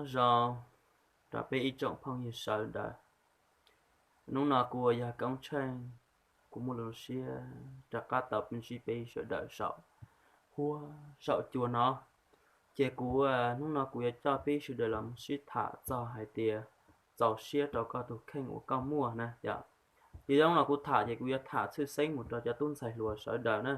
Zoo rau peb ib tsoom phooj ywg sawv daws. Hnub no kuv uas yog Koob Tsheej, kuv muaj lus siab rov qab tau ntsib peb sawv daws saum huab saum cua no. Ces kuv, hnub no kuv yuav coj peb sawv daws los sib tham txog hais tias txaus siab rau koj tus kheej uas koj muaj na yom. Ces hnub no kuv tham ces kuv yuav tham tshwj xeeb mus rau cov tub ntxhais hluas sawv daws na.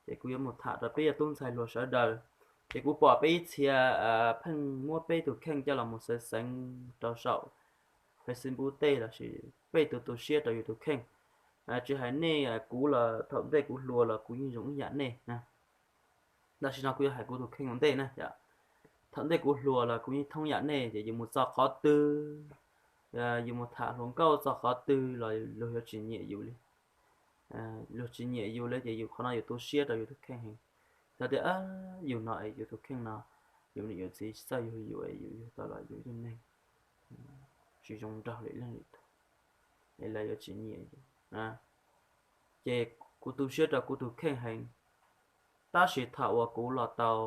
Ces kuv yuav mus tham rau peb cov tub ntxhais hluas sawv daws. Ces kuv pom peb ib txhia pheej muab peb tus kheej coj los mus xav xeev rau saum Facebook tej lossis peb tus tu siab rau yus tus kheej. Tsis hais nej, kuv los thaum ntej kuv hluas los kuv yeej zoo ib yam nej. Tam sim no kuv yuav hais kuv tus kheej ua ntej na. Thaum ntej kuv hluas los kuv yeej thoob yam nej, ces yus mus txog qhov twg, yus mus tham hluas nkauj txog qhov twg los luag yuav tsis nyiam yus li. Luag tsis nyiam yus li ces yus qhov no yus tu siab rau yus tus kheej heev. Xav tias yus no es yus tus kheej no, yus niam yus txiv tsis txawj yug yus es yus yug tau los yus ib tug neeg tsis zoo nraug li leej li tug, es lawv yuav tsis nyiam yus. Ces kuv tu siab rau kuv tus kheej heev, tab sis thaum uas kuv los tau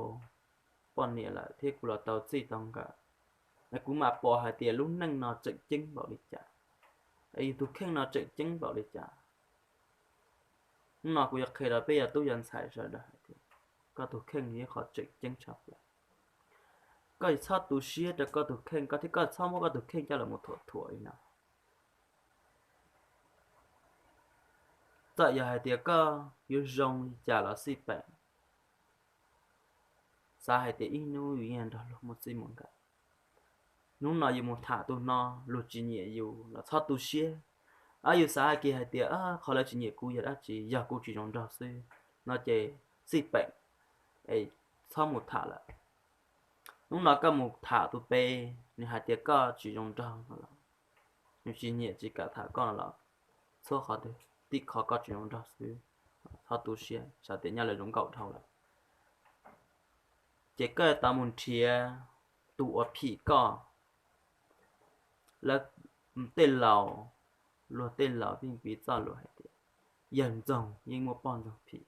poj niam lawm thiab kuv los tau txij tau nkawm, es kuv mam pom hais tias lub neej no tseem ceeb npaum li cas, es yus tus kheej no tseem ceeb npaum li cas. Hnub no kuv yuav qhia rau peb cov tub cov ntxhais sawv daws hais tias koj tus kheej yog ib qhov tseem ceeb tshaj plaws. Koj txhob tu siab rau koj tus kheej, koj thiab koj txhob muab koj tus kheej coj los mus thuam thuam li no. Txawm yog hais tias koj yuav zoo li cas los xij peem, xav hais tias ib hnub yus yeej nrog luag muaj txij muaj nkawm. Hnub no yus mus tham tus no, luag tsis nyiam yus los txhob tu siab. Yus xav hais kiag hais tias qhov lawv tsis nyiam kuv yog dab tsi, yog kuv tsis zoo nraug xwb no ces xij peem, es txhob mus tham lawm. Hnub no koj mus tham tus pem, nws hais tias koj tsis zoo nraug no los, nws tsis nyiam tsis kam tham koj no los, txhua qhov twg tib qhov koj tsis zoo nraug xwb, txhob tu siab, xav tias nyob lawv zoo nkauj dhau lawm. Ces koj yuav tau mus nrhiav tus uas phim koj. Lawv tej laus, luag tej laus yeej piv txoj lus hais tias yawg ntxoog yeej muaj poj ntxoog phim,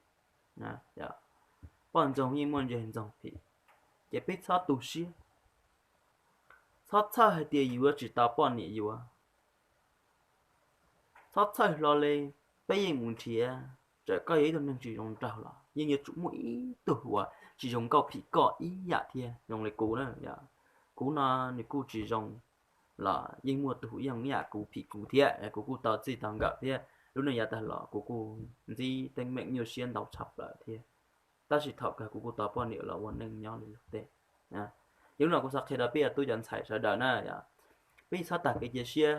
poj ntxoog yeej muaj yawg ntxoog phim. Ces peb txhob tu siab, txhob txhawj hais tias yus yuav tsis tau poj niam yuav. Txhob txhawj hlo li, peb yeej mus nrhiav, txawm koj yog ib tug neeg tsis zoo nraug los yeej yuav tsum muaj ib tug uas tsis zoo nkauj phim koj ib yam thiab zoo li kuv na. Kuv no nws kuj tsis zoo los yeej muaj tus zoo ib yam kuv phim kuv thiab, kuv kuj tau txij tau nkawm thiab, lub neej yav tag los kuv kuj ntsib teeb meem nyuaj siab ntau tshaj plaws thiab. Tab sis thaum kawg kuv kuj tau poj niam los ua neej nyob li luag tej. Yog li no kuv xav qhia rau peb cov tub cov ntxhais sawv daws na, peb txhob tag kev cia siab.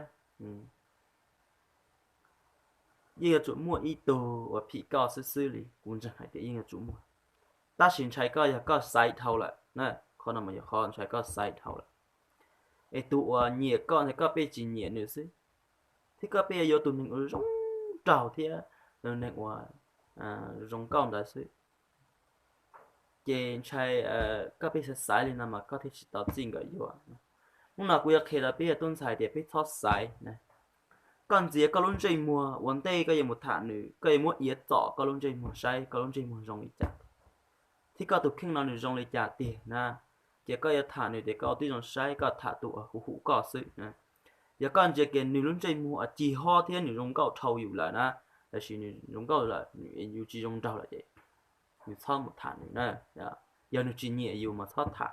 Yeej yuav tsum muaj ib tug uas phim koj xwb xwb li, kuv ntseeg hais tias yeej yuav tsum muaj. Tab sis ntshai koj yog koj xaiv dhau lawm na, qhov no mas yog qhov ntshai koj xaiv dhau lawm. Es tus uas nyiam koj ntshai koj pheej tsis nyiam nws xwb, thiab koj pheej yuav yuav tus neeg uas zoo nraug thiab tus neeg uas zoo nkauj ntawd xwb. Ces ntshai koj pheej xaiv xaiv li no mas koj thiaj tsis tau txij nkawm yuav. Hnub no kuv yuav qhia rau peb cov tub ntxhais tias peb txhob xaiv. Koj ntxias koj lub ntsej muag, ua ntej koj yuav mus tham nws koj yuav muab iav txom koj lub ntsej muag saib koj lub ntsej muag zoo li cas, thiab koj tus kheej no nws zoo li cas tiag na. Ces koj yuav tham nws ces koj ua tib zoo saib, koj tham tus uas huv huv koj xwb. Yog koj ntsia kiag nws lub ntsej muag cig hob thiab nws zoo nkauj dhau yus lawm na, tab sis nws zoo nkauj lawm, yus tsis zoo nraug lawm ces yus txhob mus tham nws na. Yog nws tsis nyiam yus mas txhob tham.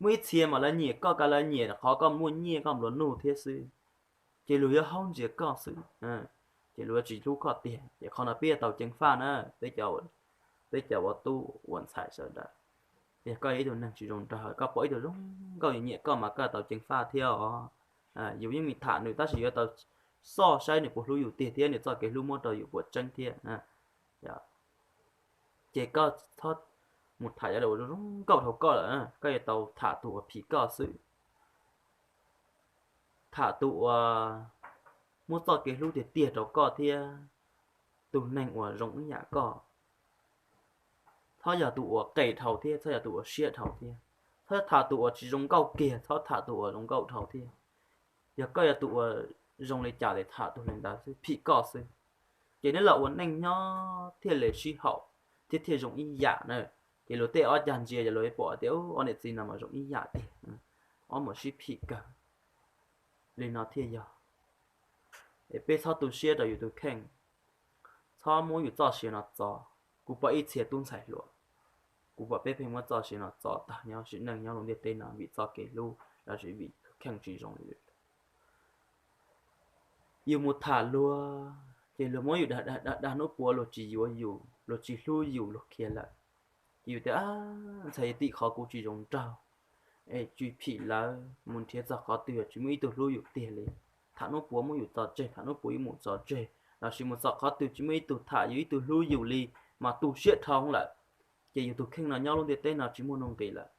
Muaj ib txhia mas lawv nyiam koj, koj lawv nyiam qhov koj muaj nyiaj koj nplua nuj thiab xwb, ces luag yuav haub ntsia koj xwb, ces luag yuav tsis hlub koj tiag. Ces qhov no peb yuav tau ceev faj na, peb cov ua tub ua ntxhais sawv daws. Yog koj yog ib tug neeg tsis zoo nraug, koj pom ib tug zoo nkauj nyiam koj mas koj tau ceev faj thiab os. Yus yeej meem tham nws tab sis yuav tau xauj saib nws puas hlub yus tiag thiab nws txoj kev hlub muab rau yus puas tseeb thiab. Ces koj txhob mus tham cov uas zoo nkauj dhau koj lawm, koj yuav tau tham tus uas phim koj xwb, tham tus uas muab txoj kev hlub tiag tiag rau koj thiab tus neeg uas zoo ib yam koj. Txhob yog tus uas qes dhau thiab txhob yog tus uas siab dhau thiab. Txhob tham tus uas tsis zoo nkauj kiag, txhob tham tus uas zoo nkauj dhau thiab. Yog koj yog tus uas zoo li cas ces tham tus li ntawd xwb, phim koj xwb. Ces neb los ua neej nyob thiaj li sib haum thiab thiaj zoo ib yam na. Ces luag tej ob cag ntsia ces luag pom tias ob niam txiv no mas zoo ib yam tiag. ob muam sib phim kawg li no thiaj yog. Es peb txhob tu siab rau yus tus kheej, txhob muab yus txoj sia no txo. Kuv pom ib txhia tub ntxhais hluas, kuv pom peb pheej muab txoj sia no txo tag nyob sim neej nyob lub ntiaj teb no vim txoj kev hlub lossis vim tus kheej tsis zoo li. Yus mus tham luag ces luag muab yus dag dag dag dag hnub puav luag tsis yuav yus, luag tsis hlub yus, luag khiav lawm. Ces yus tias, ntshai tim qhov kuv tsis zoo nraug es tsis phim lawv, mus nrhiav txog qhov twg tsis muaj ib tug hlub yus tiag li. Tham hnub puav muab yus tso tseg, tham hnub puav yuav mus tso tseg, lossis mus txog qhov twg tsis muaj ib tug tham yus ib tug hlub yus li, mas tu siab dhau lawm. Ces yus tus kheej no nyob lub ntiaj teb no tsis muaj nuj nqis lawm,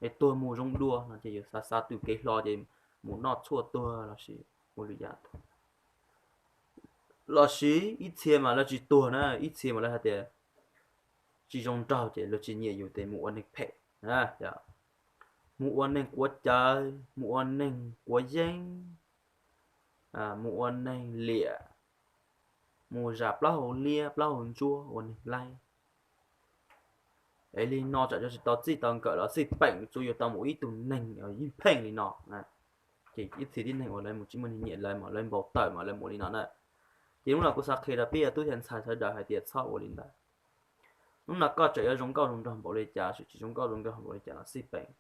es tuag mus zoo dua no ces yus xav xav tus kev hlo ces mus noj tshuaj tuag lossis mus li yam tuag. Lossis ib txhia mas lawv tsis tuag na, ib txhia mas lawv hais tias tsis zoo nraug ces lawv tsis nyiam yus ces mus ua neeg phem, mus ua neeg quav cawv, mus ua neeg quav yeeb, mus ua neeg liam, mus zam plaub hau liab plaub hau ntsuab ua neeg laib. Es li no tsam yog tsis tau txij tau nkawm los xij peem tsuas yuav tau mus ib tug neeg yeej pheej li no. Ces ib txhia tib neeg uas lawv mus tsis muaj neeg nyiam lawv mas lawv npau taws mas lawv mus li no na. Ces hnub no kuv xav qhia rau peb cov tub cov ntxhais sawv daws hais tias txhob ua li ntawd. Hnub no koj tseem yuav zoo nkauj zoo nraug npaum li cas, tsis zoo nkauj zoo nraug npaum li cas los xij peem,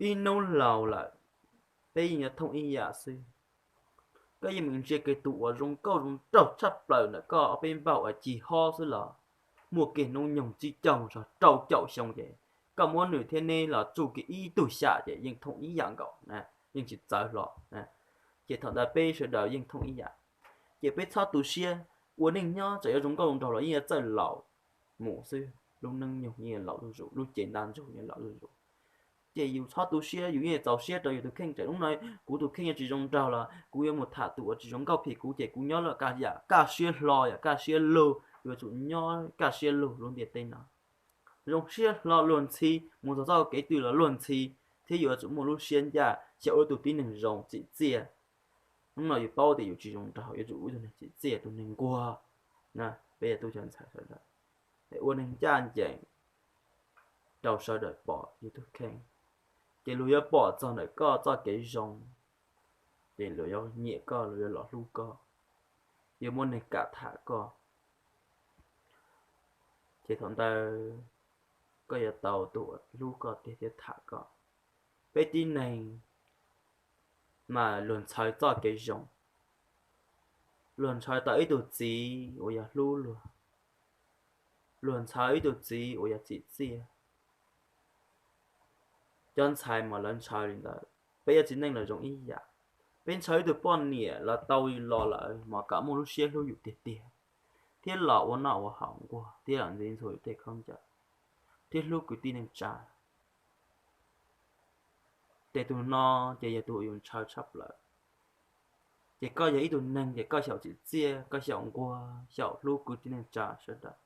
ib hnub laus lawm peb yeej yuav thooj ib yam xwb. Koj yeej meem ntsia kiag tus uas zoo nkauj zoo nraug tshaj plaws ntawm koj ob peb npaug uas ci hob xwb los muaj kiag hnub nyoog tsib caug txog rau caum xyoo ces koj muab nws thiab neb los tsuj kiag ib tug xyam ces yeej thooj ib yam nkaus, yeej tsis txawv hlo. Ces thaum ntawd peb sawv daws yeej thooj ib yam. Ces peb txhob tu siab, ua neej nyob txawm yuav zoo nkauj zoo nraug los yeej yuav txawj laus mus xwb, lub neej nyoog yeej yuav laus zuj zus, lub cev ntaj ntsug yeej laus zuj zus. Ces yus txhob tu siab, yus yeej txaus siab rau yus tus kheej. Txawm hnub no kuv tus kheej yuav tsis zoo nraug los kuv yuav mus tham tus uas tsis zoo nkauj phim kuv ces kuv nyob lawm kaj yam kaj siab hlo yam kaj siab lug, yuav tsum nyob kaj siab lug lub ntiaj teb no. Zoo siab hlo luag ntxhi, mus txog txoj kev twg los luag ntxhi, thiab yuav tsum muaj lub siab ncaj xyaum ua tus tib neeg zoo txim txiaj. Hnub no yus paub tias yus tsis zoo nraug yuav tsum ua ib tug neeg txim txiaj, tus neeg nquag. Peb yog tub cov ntxhais sawv daws, ua neeg ncaj ncees rau sawv daws pom yus tus kheej, ces luag yuav pom txog ntawm koj txoj kev zoo, ces luag yuav nyiam koj, luag yuav los hlub koj, yuav muaj neeg kam tham koj. Ces thaum ntawd koj yuav tau tus uas hlub koj tiag thiab tham koj. Peb tib neeg mas luag ntxhawv txoj kev zoo, luag ntxhawv tau ib tug txiv uas yog hlub luag, luag ntxhawv ib tug txiv uas yog txim txiaj. Cov ntxhais mas lawv ntshaw li ntawd, peb cov txiv neej los zoo ib yam. Peb ntshaw ib tug poj niam los tau los lawm mas kom muaj lub siab hlub yus tiag tiag, thiab los ua noj ua haus nquag thiab los ntxiv ntxhua yus tej khaub ncaws, thiab hlub kwv tij neej tsa. Ces tus no ces yog tus uas yus ntshaw tshaj plaws. Ces koj yog ib tug neeg ces koj xyaum txim txiaj, koj xyaum nquag, xyaum hlub kwv tij neej tsa sawv daws,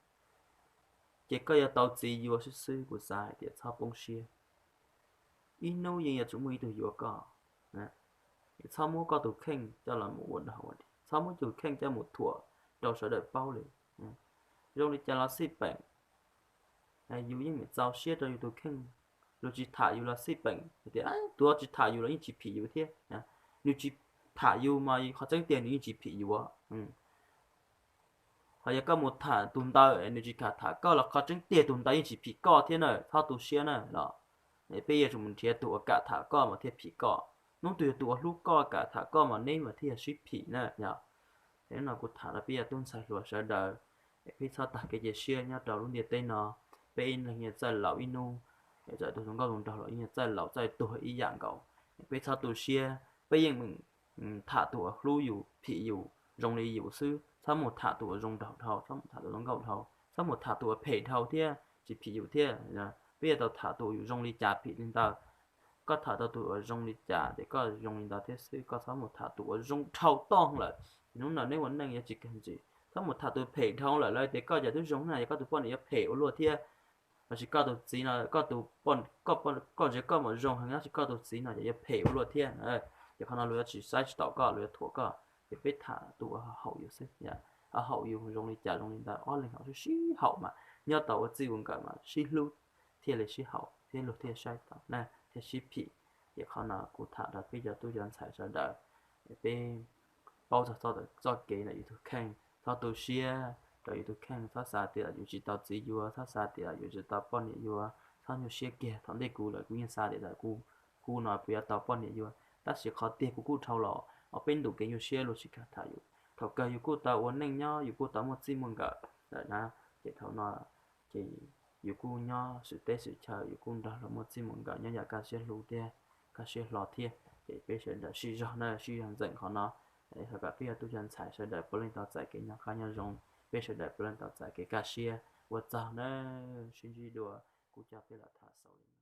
ces koj yuav tau txiv yuav xwb xwb. Kuv xav hais tias txhob poob siab, ib hnub yeej yuav tsum muaj ib tug yuav koj. Txhob muab koj tus kheej coj los mus ua dog ua dig, txhob muab tus kheej coj mus thuam rau sawv daws paub li. Zoo li cas los xij peem, yus yeej meem txaus siab rau yus tus kheej. Luag tsis tham yus los xij peem hais tias tus tsis tham yus los yeej tsis phim yus thiab. Nws tsis tham yus mas qhov tseeb tiag nws yeej tsis phim yus. Ho yog koj mus tham tus ntawd nws tsis kam tham koj los qhov tseeb tiag tus ntawd yeej tsis phim koj thiab na, txhob tu siab na los. Peb yuav tsum mus nrhiav tus uas kam tham koj mas thiaj phim koj. Hnub twg yog tus uas hlub koj kam tham koj mas neb mas thiaj yog sib phim na yog. Es hnub no kuv tham rau peb cov tub ntxhais hluas sawv daws, es peb txhob tag kev cia siab nyob rau lub ntiaj teb no. Peb ib leeg yeej txawj laus ib hnub, es txawm tus zoo nkauj zoo nraug los yeej txawj laus txawj tuag ib yam nkaus. Peb txhob tu siab, peb yeej meem tham tus uas hlub yus phim yus zoo li yus xwb, txhob mus tham tus uas zoo nraug dhau, txhob mus tham tus zoo nkauj dhau, txhob mus tham tus uas phem dhau thiab tsis phim yus thiab. Peb yuav tau tham tus uas yus zoo li cas phim li ntawd. Koj tham tau tus uas zoo li cas ces koj zoo li ntawd thiab xwb, koj txhob mus tham tus uas zoo dhau toj lawm. Hnub no neb ua neej yuav tsis kawg ntsis, txhob mus tham tus phem dhau lawm, lawv tias koj cas twb zoo na, yog koj tus poj niam yuav phem ua luaj thiab. Lossis koj tus txiv no, koj tus, koj, koj ntsia koj mas zoo heev, tab sis koj tus txiv no ces yuav phem ua luaj thiab. Ces qhov no luag yuav tsis saib tsis taus koj, luag yuav thuam koj. Ces peb tham tus uas haum yus xwb, haum yus zoo li cas zoo li ntawd, ob leeg haum sib sib haum mas nyob tau ua txij ua nkawm mas sib hlub thiaj li sib haum thiab luag thiaj saib taus na, thiaj sib phim. Ces qhov no kuv tham rau peb cov tub cov ntxhais sawv daws, peb paub txog txoj kev ntawm yus tus kheej, txhob tu siab rau yus tus kheej, txhob xav tias yus tsis tau txiv yuav, txhob xav tias yus tsis tau poj niam yuav, txhob nyuaj siab kiag. Thaum ntej kuv lawm kuv yeej xav tias kuv, kuv no puas yuav tau poj niam yuav, tab sis qhov tiag kuv kuj dhau los ob peb ntu kev nyuaj siab luag tsis kam tham yus. Thaum kawg yus kuj tau ua neej nyob, yus kuj tau muaj txij muaj nkawm lawm na, ces thaum no ces yus kuj nyob swm teb swm chaw, yus kuj nrog luag muaj txij muaj nkawm nyob yam kaj siab hlub thiab kaj siab hlo thiab. Ces peb sawv daws sib zog na, sib zog ntxeem qhov no, kom peb yog tub cov ntxhais sawv daws puav leej tau txais kev noj qab nyob zoo, peb sawv daws puav leej tau txais kev kaj siab. Ua tsaug na, sib ntsib dua, kuv coj peb los tham xaus li no.